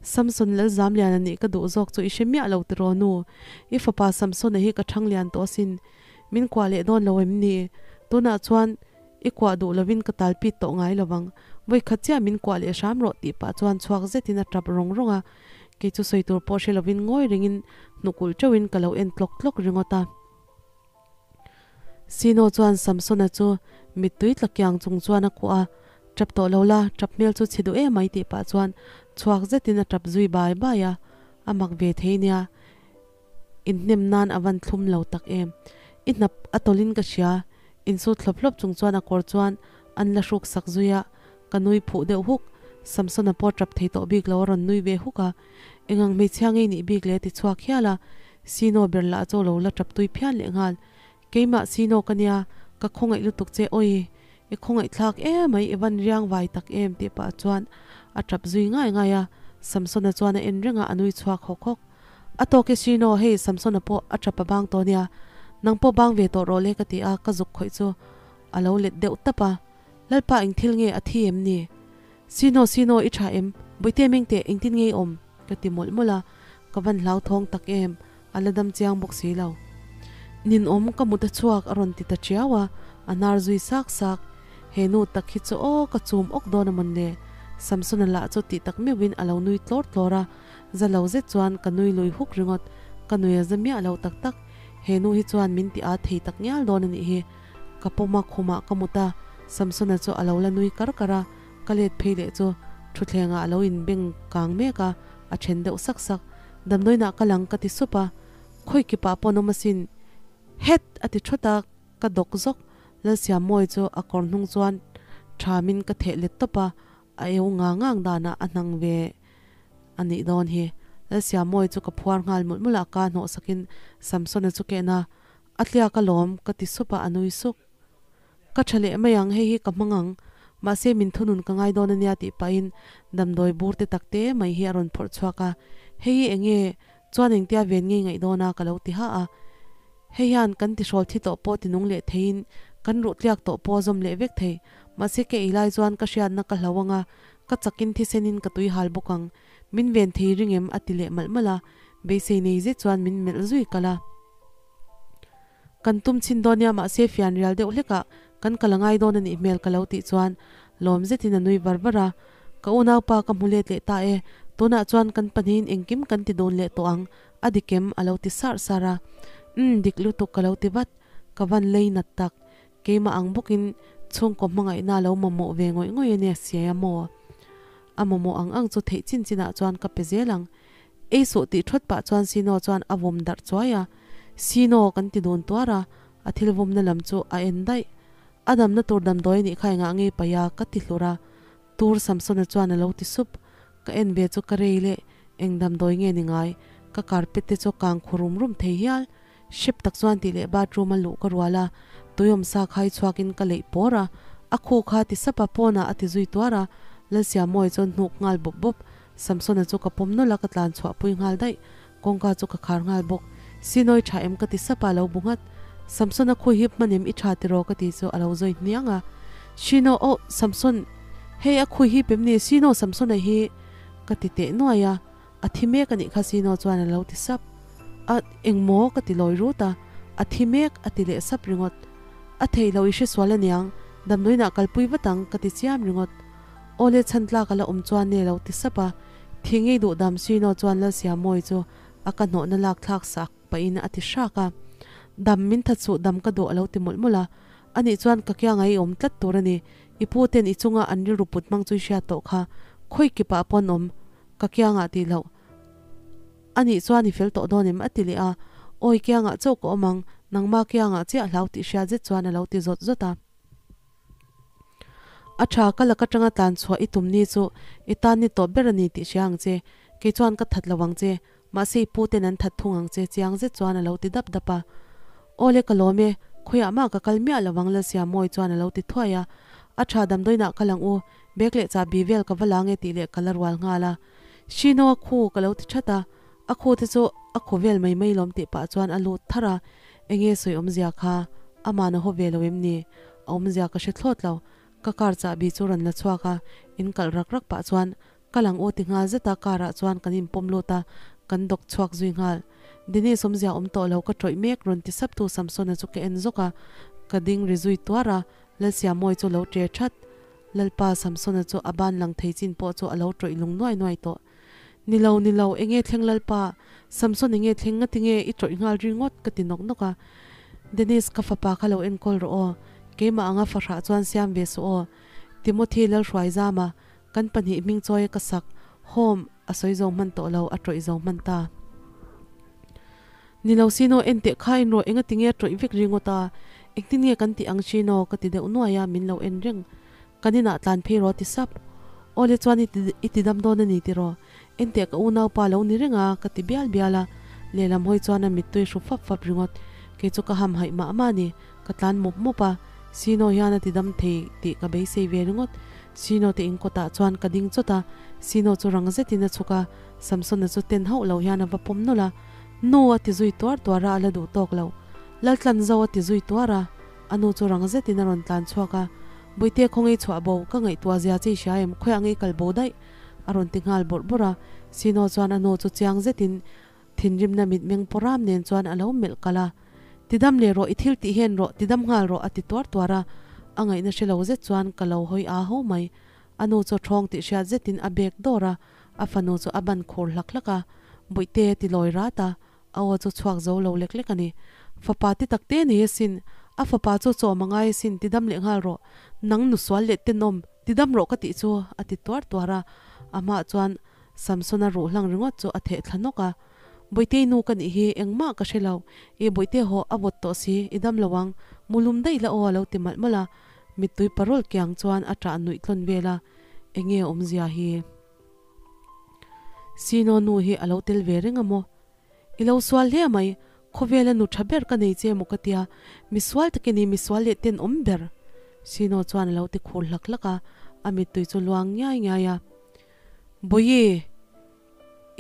Samson Lalzamliana nih ka duh zawk chu i hre miah lo tiraw nu. I fapa Samsona hi ka thang lian tawh asin. Min kuah leh dawn lo em ni? Tunah chuan I kuah duh lovin ka tal pit tawh ngai lovang, vawi khat chiah min kuah leh hram rawh tih pah chuan chhuak zetin a tap rawng rawng a, kei chu sawi tur pawh hre lovin ngawi ringin hnukulh teuhin ka lo en tlawk tlawk ringawt a. Sino chuan Samsona chu mittui tla kiang chung chuan a kuah a, Tap tawh lo la, tap hmel chu chhe duh em ai tih pah chuan chhuak zetin a tap zui bai bai a, a mak ve thei nia. Inhnem nan a van thlum lo tak em. I hnap a tawlhin ka hria. Insut hlawp hlawp chung chuan a kawr chuan an la hruk sak zui a, ka nui phuh deuh huk. Samsona pawh tap thei tawh bik lo a rawn nui ve huk a. Engang hmeichhia ngei nih bik le ti chhuak hial a. Sino ber lah chu lo la tap tui phian leh nghal. Keimah Sino ka nia, ka khawngaih lutuk che awi. I khawngaih thlak emai i van riang vai tak em tih pah chuan a tap zui ngai ngai a. Samsona chuan a en reng a, a nui chhuak hawk hawk. A tawk e Sino, hei Samsona pawh a tap a bang tawh nia, nang pawh bang ve tawh rawh le ka ti a, ka zuk khawih chu a lo let deuh tap a. Lalpa eng thil nge a thi em ni? Sino, Sino i tha em? Bawihte meng teh engtin nge i awm? Ka ti mawlh mawlh a, ka van hlauthawng tak em, a la dam chiang bawk si lo. Ninawm ka mut a chhuak a rawn ti ta chiau a, a hnar zui sak sak. He nu tak hi chu aw ka chum awk dawn a mawn le? Samsona lah chu tih tak meuhin a lo nui tlawr tlawr a, Za lo zet chuan ka nui lui huk ringawt, ka nui a za miah lo tak tak, he nu hi chuan min ti ât thei tak ngial dawn a nih hi. Ka pawm a, khumah ka mut a, Samsona chu a lo la nui kar kar a, ka let phei leh chu thutthlengah a lo inbeng kang mek a, a then deuh sak sak. Damdawiinah ka lang ka ti sup a, khawi kipah pawh an awm asin, het! a ti thawt a, ka dawk zawk, Lalsiammawi chu a kawr hnung chuan thamin ka theh let tawp a, A eu ngang ngang danah a hnang ve a nih dawn hi. Lalsiamawi chu ka phuar nghal mawlh mawlh a, ka hnawh sakin Samsona chu ka en a, A tliak alawm ka ti sup a, a nui suk. Ka tha leh mai ang, hei hi ka hmang ang. Mahse min thunun ka ngai dawn ania tih pahin damdawi bur te tak te mai hi a rawn phawrh chhuak a, Hei hi eng nge? Chuan engtia ven ngei ngaih dawn a ka lo ti ha a. Hei hian kan tihrawl thi tawh pawh tinung leh theiin kan ruh tliak tawh pawh a zawm leh vek thei. Mahse ka ei lai chuan ka hriatna ka hlau ang a, ka chakin thisenin ka tui hal bawk ang. Min ven thei ring em? a ti leh malh malh a, beisei nei zet chuan min melh zui kalh a. Kan tum chhin dawn nia mahse fian rial deuh hlekah kan kal a ngai dawn a nih hmel ka lo tih chuan lawm zetin a nui var var a. Ka unaupa ka hmu let leh ta e, tunah chuan kan pahnihin engkim kan ti dun leh tawh ang, a dik em? a lo ti sarh sarh a. Umm dik lutuk ka lo ti vat, ka van lei nat tak. Keimah ang bawkin chhungkaw hmangaihna a lo mamawh ve ngawih ngawih a nia siai a maw? A mamawh ang ang chu theih chin chinah chuan ka pe zel ang. Ei suh tih thawt pah chuan Sino chuan a vawm darh chuai a. Sino kan ti dun tuar a, a thil vawmna lam chu a en daih. A damna tur damdawi anih kha engah ngei paih a ka ti hlur a. Tur Samsona chuan a lo ti sup. Ka en ve chu ka rei leh eng damdawi nge ni ngai? Ka carpet te chu kang khu rum rum thei hial. Hrep tak chuan tih leh bathroom a luh ka rual a, tuiawm sa khai chhuakin ka leih pawr a, a khu kha ti sap a pawnah a ti zui tuar a, Lalsiamawi chuan hnuk nghal bawp bawp, Samsona chu ka pawm nawlh a ka tlan chhuah pui nghal daih, kawngka chu ka khar nghal bawk. Sinawi tha em ka ti sap a lo bu nghat. Samson a khui hip hman em i tha tiraw ka ti chu a lo zawi hniang a. Sino oh Samson hei a khui hip em ni Sino Samson a hi ka ti teh nuai a, a thi mek a nih kha Sino chuan a lo ti sap. A engmaw ka ti lawi rut a, a thi mek a ti leh sap ringawt. A theih loh i hresual aniang damdawiinah kalpui vat ang ka ti chiam ringawt. Awle chhan tlak a la awm chuan ne lo ti sap a, thi ngei duh dam Sino chuan Lalsiamawi chu a ka hnawhna lak thlak sak pahin a ti hrak a. Dam min that suh dam ka duh a lo ti mawlh mawlh a. Anih chuan ka kianga i awm tlat tur a ni. I pu ten i chunga an rilru put hmang chu i hriat tawh kha. Khawi kipah pawn awm ka kiangah tih loh. Anih chuan i fel tawh dawn em a ti leh a. Awi kiangah chauh ka awm ang, nangma kiangah chiah hlau tih hriat zet chuan a lo ti zawt zawt a. A tha, ka lak atanga tlan chhuah i tum ni chu i tan ni tawp ber a ni tih hria ang che. Kei chuan ka that lo ang che, mahse i pu ten an that thung ang che chiang zet chuan a lo ti dap dap a. Awle ka lawm e, khawiah mah ka kal miah lo ang Lalsiamawi chuan a lo ti thuai a. A tha damdawiinah kal ang u, bag leh chahbi vel ka va la nge tih leh ka la rual nghal a. Shino a khu ka lo ti that a, a khu te chu a khu vel mai mai lawm tih pah chuan a lut tharh a, enge sawi awmzia kha aman a haw ve lo em ni? A awmzia ka hre thlawt lo. Ka car chahbi chu rawn la chhuak a, in kalh rak rak pah chuan ka lang aw ti nghal zet a, car ah chuan kan inpawm lut a, kan dawk chhuak zui nghal. Denise awmzia awm tawh lo ka tawih mek rawn ti sap tu Samsona chu ka en zawk a, ka ding ri zui tuar a, Lalsiamawi chu lo ṭe that. Lalpa Samsona chu a ban lang thei chin pawh chu a lo tawih lung nuai nuai tawh. Ni lo, ni lo, enge thleng Lalpa? Samson enge thleng nga tinge i tawih nghal ringawt ka ti nawk nawk a. Dennis ka fapa kha lo enkawl rawh aw, keimah anga fahrah chuan siam ve suh aw. Timothy Lalhruaizama, kan pahnih hming chawi ka sak, home, a sawi zo hman tawh lo, a tawih zo hman ta. Ni lo Sino en teh kha in rawh enga tinge a tawih vek ringawt a, engtin nge kan tih ang Sino ka ti deuh nuai a min lo en reng. Kan inah tlan phei rawh ti sap. Awle chuan i i ti dam dawn a ni tiraw? En teh ka unaupa lo ni reng a ka ti bial bial a, lehlam hawi chuan a mittui hru fap fap ringawt. Kei chu ka ham haih mah mah a ni, ka tlan mup mup a, Sino hian a ti dam thei tih ka beisei ve ringawt. Sino te in kawtah chuan ka ding chawt a, Sino chu rang zetin a chhuk a, Samsona chu ten hauh lo hian a va pawm nawlh a, Nu a ti zui tuar tuar a, a la duh tawk lo. Laltlanzo a ti zui tuar a, a nu chu rang zetin a rawn tlan chhuak a, Bawihte khawngaih chhuah bo, ka ngaihtuah zia che i hria em, khawiah ngei kal bo daih? a rawn ti nghal bawrh bawrh a. Sino chuan a nu chu chiang zetin thinrimna mitmeng pawram nen chuan a lo melh kalh a, Tidam leh rawh, i thil tih hian rawh, tidam nghal rawh a ti tuar tuar a, a ngaihna hre lo zet chuan ka lo hawi aa ho mai. A nu chu thawng tih hriat zetin a bek dawr a, a fanu chu a ban khur hlak hlak a, Bawihte ti lawi rat a, a aw chu chhuak zo lo lek lek a ni. Fapa ti tak te nei asin, a fapa chu chawm a ngai asin, ti dam leh nghal rawh, nang nu sual leh tenawm, ti dam rawh ka tih chu, a ti tuar tuar a, a hmaah chuan Samsona ruh hlang ringawt chu a theh thla nawk a. Bawihte i nu ka nih hi, engmah ka hre lo, i bawihte haw a vawt tawh si, i dam lo ang, mu lum daih la aw a lo ti malh malh a, mittui parol kiang chuan a ṭah nuih tlawn vel a, enge awmzia hi? Sino nu hi a lo tel ve reng a maw? I lo sual hle mai, khawvela nu tha ber ka nei che maw ka tia, misual takin i misual leh tenawm ber. Sino chuan a lo ti khur hlak hlak a, a mittui chu luang ngiai ngiai a. Bawihi,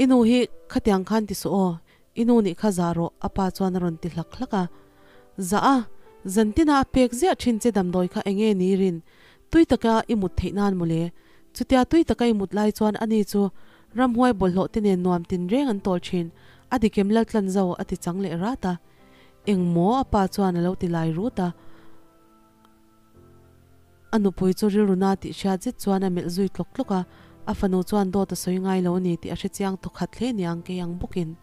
i nu hi khatiang khan ti suh aw, i nu nih kha zah rawh a pa chuan a rawn ti hlak hlak a. Zah a, zantina a pek ziah thin che damdawi kha enge ni rin, Tui taka i mut theih nan mawle. Chutia tui taka i mut lai chuan ani chu ramhuai bawlhhlawh te nen nuam tin reng an tawl thin. A dikem laltlan zo a ti chang leh rat a. Eng maw a pa chuan a lo ti lai rut a. A nupui chu rilru na tih hriat zet chuan a melh zui tlawk tlawk a. A fanu chuan dawt a sawi ngai lo a ni tih a hre chiang thawkhat hle niang kei ang bawkin.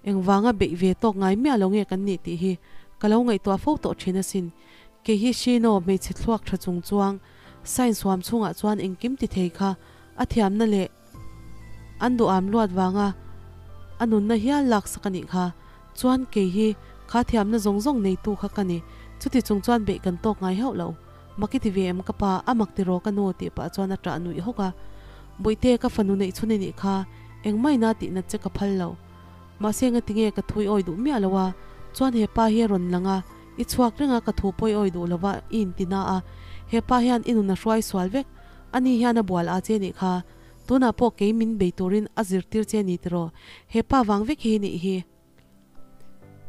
Engvanga beih ve tawk ngai miah lo nge kan nih tih hi ka lo ngaihtuah fo tawh thin asin. Kei hi Shino hmeichhe thluak tha chung chuang science huam chhungah chuan engkim ti thei kha a thiamna leh an duham luat vanga a nunna hial laksak a nih kha. Chuan kei hi kha thiamna zawng zawng neitu kha ka ni. Chuti chung chuan beih kan tawk ngai hauh lo. Mak i ti ve em ka pa, a mak tiraw ka nu tih pah chuan a ṭah nuih hawk a. Bawihte ka fanu neih chhun i nih kha, engmah ina tih nat che ka phal lo. Mahse ngatinge ka thui awi duh miah lo a, chuan he pa hi a rawn lang a, i chhuak reng a ka thu pawi awi duh lova i inti na a, he pa hian i nun a hruai sual vek, ani hian a bual a che nih kha, tunah pawh kei min bei turin a zirtir che ni tiraw, he pa vang vek hi nih hi.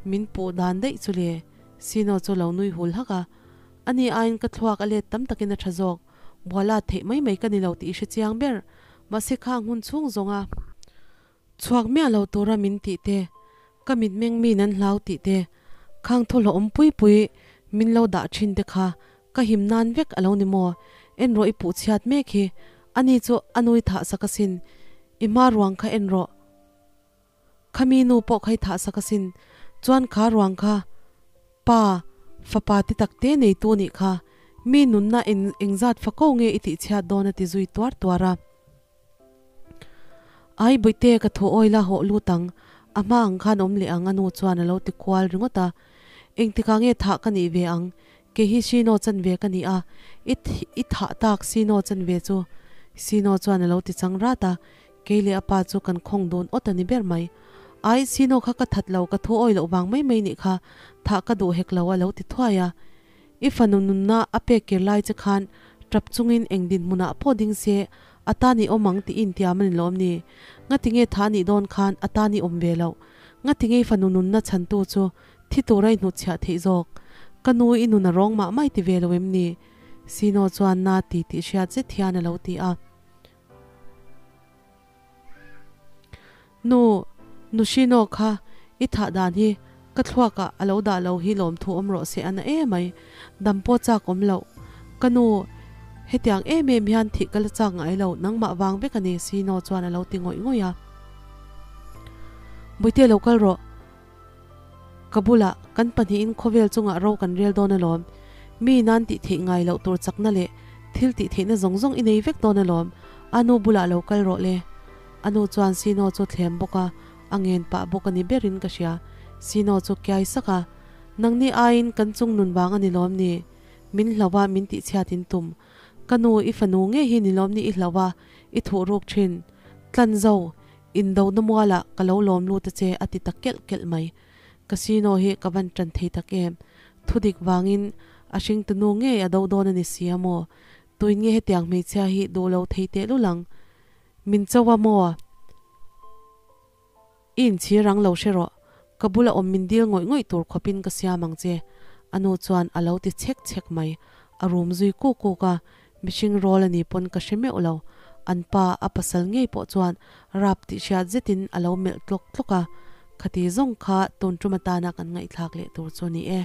Min puh dan daih chu le. Sino chu lo nui hul hak a. Ani aiin ka thluak a let tam takin a tha zawk. Buala theih mai mai ka ni lo tih i hre chiang ber. Mahse khang hun chhung zawnga. Chhuak miah lo tura min tih te, ka mitmeng mi nan hlau tih te, khang thu hlawhawm pui pui min lo dah thin te kha ka him nan vek a lo ni maw? En rawh i puh chhiat mek hi, ani chu a nui thah sak asin, i hma ruang kha en rawh, khami nu pawh kha i thah sak asin, chuan kha ruang kha pa, fapa ti tak te nei tu nih kha, mi nunna engzat fa ko nge i tih chhiat dawn a ti zui tuar tuar a. Ai Bawihte ka thu awi la hawh lut ang, a hma ang khan awm leh ang a nu chuan a lo ti kual ringawt a. Engtikah nge thah ka nih ve ang, kei hi Shino chan ve ka ni a, i i thah tak Shino chan ve chu Shino chuan a lo ti chang rat a, kei leh a pa chu kan khawng dun awt a ni ber mai. Ai Shino kha ka that lo, ka thu awi loh vang mai mai nih kha, thah ka duh hek lo a lo ti thuai a. I fanu nunna a pek kir lai che khan tap chungin eng dinhmunah pawh ding se a tan i awm ang tih intiam a ni lawm ni? Ngatinge tha nih dawn khan a tan i awm ve loh? Ngatinge i fanu nunna chhantu chu thi tura i hnutchhiah theih zawk? Ka nu i nun a rawng mah mai ti ve lo em ni? Sino chuan na ti tih hriat zet hian a lo ti a. Nu, nu Shino kha i thah dan hi ka thluakah a lo dah lo hi lawmthu awm rawh se a na emai, dam pawh chak awm loh. Ka nu, hetiang em em hian thih ka la chak ngai lo, nangmah vang vek a ni Shino chuan a lo ti ngawih ngawih a. Bawihte lo kal rawh, ka bulah kan pahnihin khawvel chungah ro kan rel dawn alawm, mi nan tih theih ngai loh tur chakna leh thil tih theihna zawng zawng i nei vek dawn alawm, a nu bulah lo kal rawh le. A nu chuan Sino chu thlem bawk a, a ngen pah bawk a ni berin ka hria. Sino chu kiai sak a, Nangni aiin kan chung nun vang a ni lawm ni? Min hlau a, min tihchhiat in tum. Ka nu, i fanu ngei hi ni lawm ni i hlau a, i thuh ruk thin. Tlan zo, indona mualah ka lo lawm lut a che a ti ta kelh kelh mai. Ka Sino hi ka van tan thei tak em? Thudik vangin a hringtunu ngei a do dawn a ni si a maw? Tuin nge hetiang hmeichhia hi duh lo thei tehlul ang? Min cho a maw? I inchhir ang lo hre rawh, ka bula awm min dil ngawih ngawih tur khawpin ka siam ang che, a nu chuan a lo ti chhek chhek mai. A rum zui kuk kuk a, mihring rawl a ni pawn ka hre meuh lo. An pa, a pasal ngei pawh chuan rap tih hriat zetin a lo melh tlawk tlawk a, khati zawng kha tun tum atana kan ngaihthlak leh tur chu a ni e.